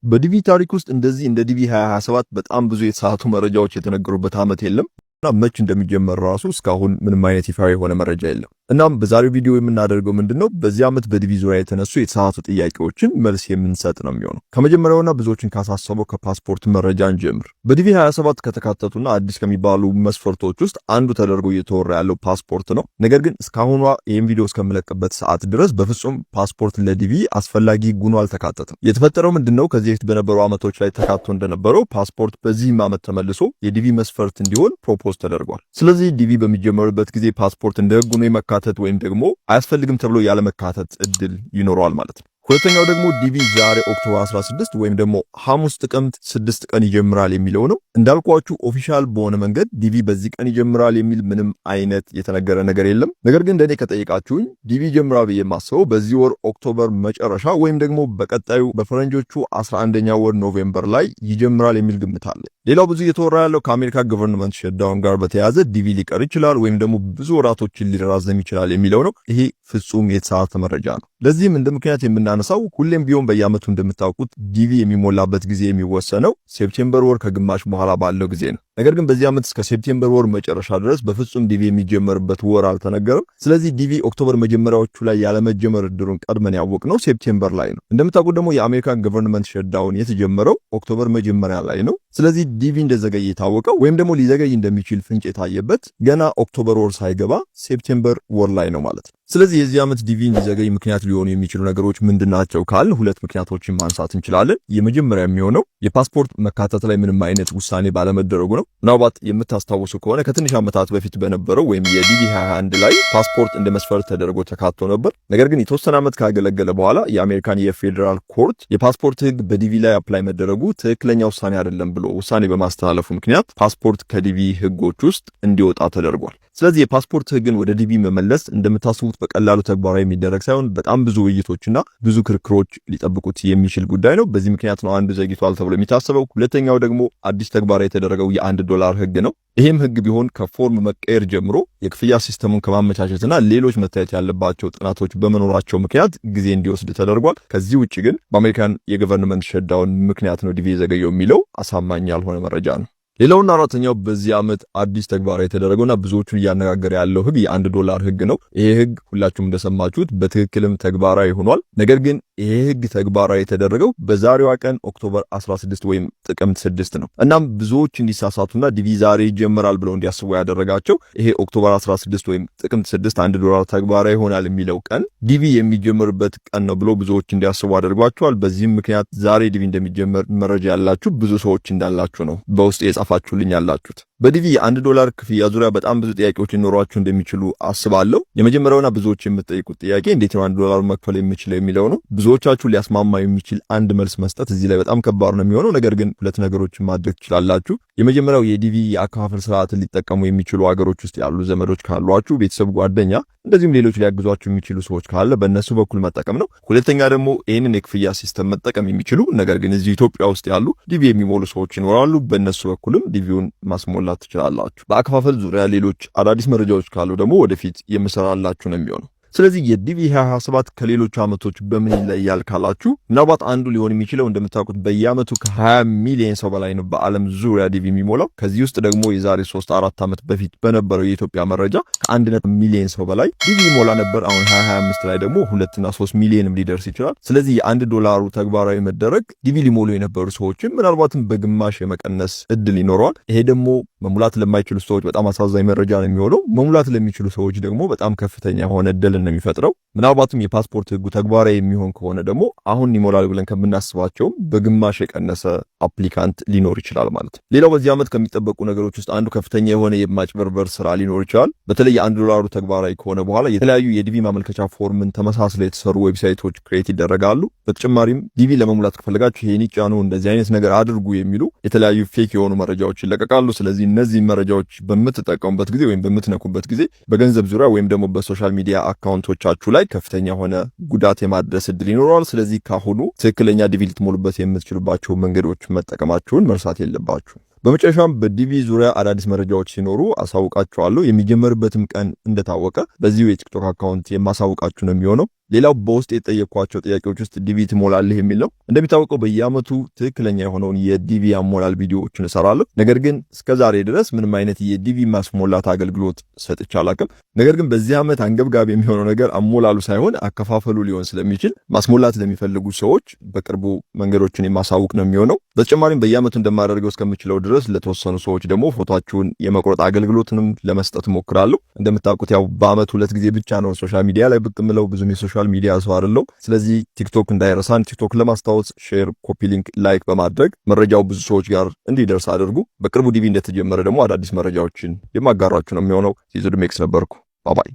በዲቪ ታሪክ ውስጥ እንደዚህ እንደ ዲቪ 2027 በጣም ብዙ የተሳሳቱ መረጃዎች የተነገሩበት ዓመት የለም እና መች እንደሚጀመር ራሱ እስካሁን ምንም አይነት ይፋ የሆነ መረጃ የለም። እናም በዛሬው ቪዲዮ የምናደርገው ምንድነው፣ በዚህ ዓመት በዲቪ ዙሪያ የተነሱ የተሳሳቱ ጥያቄዎችን መልስ የምንሰጥ ነው የሚሆነው። ከመጀመሪያውና ብዙዎችን ካሳሰበው ከፓስፖርት መረጃ እንጀምር። በዲቪ 27 ከተካተቱና አዲስ ከሚባሉ መስፈርቶች ውስጥ አንዱ ተደርጎ እየተወራ ያለው ፓስፖርት ነው። ነገር ግን እስካሁኗ ይህን ቪዲዮ እስከምለቅበት ሰዓት ድረስ በፍጹም ፓስፖርት ለዲቪ አስፈላጊ ሆኖ አልተካተተም። የተፈጠረው ምንድነው፣ ከዚህ በፊት በነበሩ ዓመቶች ላይ ተካቶ እንደነበረው ፓስፖርት በዚህም ዓመት ተመልሶ የዲቪ መስፈርት እንዲሆን propose ተደርጓል። ስለዚህ ዲቪ በሚጀመርበት ጊዜ ፓስፖርት እንደ ህግ ሆኖ የመካተት ወይም ደግሞ አያስፈልግም ተብሎ ያለመካተት እድል ይኖረዋል ማለት ነው። ሁለተኛው ደግሞ ዲቪ ዛሬ October 16 ወይም ደግሞ ሐሙስ ጥቅምት 6 ቀን ይጀምራል የሚለው ነው። እንዳልኳችሁ official በሆነ መንገድ ዲቪ በዚህ ቀን ይጀምራል የሚል ምንም አይነት የተነገረ ነገር የለም። ነገር ግን እንደኔ ከጠየቃችሁኝ ዲቪ ይጀምራል ብዬ የማስበው በዚህ ወር October መጨረሻ ወይም ደግሞ በቀጣዩ በፈረንጆቹ 11ኛ ወር November ላይ ይጀምራል የሚል ግምት አለ። ሌላው ብዙ እየተወራ ያለው ከአሜሪካ government shutdown ጋር በተያያዘ ዲቪ ሊቀር ይችላል ወይም ደግሞ ብዙ ወራቶችን ሊራዘም ይችላል የሚለው ነው። ይሄ ፍጹም የተሳሳተ መረጃ ነው። ለዚህም እንደ ምክንያት የምናነሳው ሁሌም ቢሆን በየዓመቱ እንደምታውቁት ዲቪ የሚሞላበት ጊዜ የሚወሰነው September ወር ከግማሽ በኋላ ባለው ጊዜ ነው። ነገር ግን በዚህ ዓመት እስከ September ወር መጨረሻ ድረስ በፍጹም ዲቪ የሚጀመርበት ወር አልተነገረም። ስለዚህ ዲቪ October መጀመሪያዎቹ ላይ ያለመጀመር እድሉን ቀድመን ያወቅነው September ላይ ነው። እንደምታውቁት ደግሞ የአሜሪካን government shutdown የተጀመረው October መጀመሪያ ላይ ነው። ስለዚህ ዲቪ እንደዘገየ የታወቀው ወይም ደግሞ ሊዘገይ እንደሚችል ፍንጭ የታየበት ገና October ወር ሳይገባ September ወር ላይ ነው ማለት ነው። ስለዚህ የዚህ ዓመት ዲቪ እንዲዘገይ ምክንያት ሊሆኑ የሚችሉ ነገሮች ምንድናቸው ካልን ሁለት ምክንያቶችን ማንሳት እንችላለን። የመጀመሪያ የሚሆነው የፓስፖርት መካተት ላይ ምንም አይነት ውሳኔ ባለመደረጉ ነው። ምናልባት የምታስታውሱ ከሆነ ከትንሽ ዓመታት በፊት በነበረው ወይም የዲቪ 21 ላይ ፓስፖርት እንደ መስፈርት ተደርጎ ተካቶ ነበር። ነገር ግን የተወሰነ ዓመት ካገለገለ በኋላ የአሜሪካን የ federal court የፓስፖርት ሕግ በዲቪ ላይ apply መደረጉ ትክክለኛ ውሳኔ አይደለም ብሎ ውሳኔ በማስተላለፉ ምክንያት ፓስፖርት ከዲቪ ሕጎች ውስጥ እንዲወጣ ተደርጓል። ስለዚህ የፓስፖርት ሕግን ወደ ዲቪ መመለስ እንደምታስቡት በቀላሉ ተግባራዊ የሚደረግ ሳይሆን በጣም ብዙ ውይይቶችና ብዙ ክርክሮች ሊጠብቁት የሚችል ጉዳይ ነው። በዚህ ምክንያት ነው አንዱ ዘግይቷል ተብሎ የሚታሰበው። ሁለተኛው ደግሞ አዲስ ተግባራዊ የተደረገው የ1 ዶላር ህግ ነው። ይህም ህግ ቢሆን ከ form መቀየር ጀምሮ የክፍያ system ኡን ከማመቻቸትና ሌሎች መታየት ያለባቸው ጥናቶች በመኖራቸው ምክንያት ጊዜ እንዲወስድ ተደርጓል። ከዚህ ውጭ ግን በአሜሪካን የ government shutdown ምክንያት ነው ዲቪ የዘገየው የሚለው አሳማኝ ያልሆነ መረጃ ነው። ሌላውና አራተኛው በዚህ ዓመት አዲስ ተግባራዊ የተደረገውና ብዙዎቹን እያነጋገረ ያለው ህግ የ1 ዶላር ህግ ነው። ይሄ ህግ ሁላችሁም እንደሰማችሁት በትክክልም ተግባራዊ ሆኗል። ነገር ግን ይሄ ህግ ተግባራዊ የተደረገው በዛሬዋ ቀን October 16 ወይም ጥቅምት 6 ነው። እናም ብዙዎች እንዲሳሳቱና ዲቪ ዛሬ ይጀምራል ብለው እንዲያስቡ ያደረጋቸው ይሄ October 16 ወይም ጥቅምት 6 1 ዶላር ተግባራዊ ይሆናል የሚለው ቀን ዲቪ የሚጀምርበት ቀን ነው ብሎ ብዙዎች እንዲያስቡ አድርጓቸዋል። በዚህም ምክንያት ዛሬ ዲቪ እንደሚጀመር መረጃ ያላችሁ ብዙ ሰዎች እንዳላችሁ ነው በውስጥ የጻፋችሁልኝ ያላችሁት። በዲቪ የ1 ዶላር ክፍያ ዙሪያ በጣም ብዙ ጥያቄዎች ሊኖሯችሁ እንደሚችሉ አስባለሁ። የመጀመሪያውና ብዙዎች የምትጠይቁት ጥያቄ እንዴት ነው 1 ዶላር መክፈል የምችለው የሚለው ነው። ብዙዎቻችሁ ሊያስማማ የሚችል አንድ መልስ መስጠት እዚህ ላይ በጣም ከባድ ነው የሚሆነው። ነገር ግን ሁለት ነገሮችን ማድረግ ትችላላችሁ። የመጀመሪያው የዲቪ የአከፋፈል ስርዓትን ሊጠቀሙ የሚችሉ ሀገሮች ውስጥ ያሉ ዘመዶች ካሏችሁ፣ ቤተሰብ፣ ጓደኛ፣ እንደዚሁም ሌሎች ሊያግዟችሁ የሚችሉ ሰዎች ካለ በእነሱ በኩል መጠቀም ነው። ሁለተኛ ደግሞ ይህንን የክፍያ system መጠቀም የሚችሉ ነገር ግን እዚህ ኢትዮጵያ ውስጥ ያሉ ዲቪ የሚሞሉ ሰዎች ይኖራሉ። በእነሱ በኩልም ዲቪውን ማስሞላት ትችላላችሁ። በአከፋፈል ዙሪያ ሌሎች አዳዲስ መረጃዎች ካሉ ደግሞ ወደፊት የምሰራላችሁ ነው የሚሆነው። ስለዚህ የዲቪ 2027 ከሌሎቹ ዓመቶች በምን ይለያል ካላችሁ፣ ምናልባት አንዱ ሊሆን የሚችለው እንደምታውቁት በየዓመቱ ከ20 ሚሊዮን ሰው በላይ ነው በዓለም ዙሪያ ዲቪ የሚሞላው። ከዚህ ውስጥ ደግሞ የዛሬ 3 4 ዓመት በፊት በነበረው የኢትዮጵያ መረጃ ከ1 ሚሊዮን ሰው በላይ ዲቪ ይሞላ ነበር። አሁን 2025 ላይ ደግሞ 2 እና 3 ሚሊዮንም ሊደርስ ይችላል። ስለዚህ የ1 ዶላሩ ተግባራዊ መደረግ ዲቪ ሊሞሉ የነበሩ ሰዎችን ምናልባትም በግማሽ የመቀነስ እድል ይኖረዋል። ይሄ ደግሞ መሙላት ለማይችሉ ሰዎች በጣም አሳዛኝ መረጃ ነው የሚሆነው። መሙላት ለሚችሉ ሰዎች ደግሞ በጣም ከፍተኛ የሆነ እድል ነው የሚፈጥረው። ምናልባትም የፓስፖርት ህጉ ተግባራዊ የሚሆን ከሆነ ደግሞ አሁን ይሞላል ብለን ከምናስባቸውም በግማሽ የቀነሰ applicant ሊኖር ይችላል ማለት ነው። ሌላው በዚህ ዓመት ከሚጠበቁ ነገሮች ውስጥ አንዱ ከፍተኛ የሆነ የማጭበርበር ስራ ሊኖር ይችላል። በተለይ የ1 ዶላሩ ተግባራዊ ከሆነ በኋላ የተለያዩ የዲቪ ማመልከቻ form ን ተመሳስለው የተሰሩ website ኦች create ይደረጋሉ። በተጨማሪም ዲቪ ለመሙላት ከፈለጋችሁ ይሄን ይጫኑ፣ እንደዚህ አይነት ነገር አድርጉ የሚሉ የተለያዩ fake የሆኑ መረጃዎች ይለቀቃሉ። ስለዚህ እነዚህ መረጃዎች በምትጠቀሙበት ጊዜ ወይም በምትነኩበት ጊዜ በገንዘብ ዙሪያ ወይም ደግሞ በ social media account ኦቻችሁ ላይ ከፍተኛ የሆነ ጉዳት የማድረስ እድል ይኖረዋል። ስለዚህ ካሁኑ ትክክለኛ ዲቪ ልትሞሉበት የምትችሉባቸው መንገዶች መጠቀማችሁን መርሳት የለባችሁም። በመጨረሻም በዲቪ ዙሪያ አዳዲስ መረጃዎች ሲኖሩ አሳውቃችኋለሁ። የሚጀመርበትም ቀን እንደታወቀ በዚሁ የቲክቶክ account የማሳውቃችሁ ነው የሚሆነው። ሌላው በውስጥ የጠየኳቸው ጥያቄዎች ውስጥ DV ትሞላለህ የሚል ነው። እንደሚታወቀው በየዓመቱ ትክክለኛ የሆነውን የ DV አሞላል ቪዲዮዎችን እሰራለሁ። ነገር ግን እስከዛሬ ድረስ ምንም አይነት የ DV ማስሞላት አገልግሎት ሰጥቼ አላውቅም። ነገር ግን በዚህ ዓመት አንገብጋቢ የሚሆነው ነገር አሞላሉ ሳይሆን አከፋፈሉ ሊሆን ስለሚችል ማስሞላት ለሚፈልጉ ሰዎች በቅርቡ መንገዶችን የማሳውቅ ነው የሚሆነው። በተጨማሪም በየዓመቱ እንደማደርገው እስከምችለው ድረስ ለተወሰኑ ሰዎች ደግሞ ፎቶአችሁን የመቁረጥ አገልግሎትንም ለመስጠት እሞክራለሁ። እንደምታውቁት ያው በዓመት 2 ጊዜ ብቻ ነው social media ላይ ብቅ የምለው፣ ብዙም የ social media ሰው አይደለሁም። ስለዚህ TikTok እንዳይረሳን፣ TikTok ለማስታወስ share፣ copy link፣ like በማድረግ መረጃው ብዙ ሰዎች ጋር እንዲደርስ አድርጉ። በቅርቡ DV እንደተጀመረ ደግሞ አዳዲስ መረጃዎችን የማጋራችሁ ነው የሚሆነው። ሲዙድ ሜክስ ነበርኩ። Bye bye።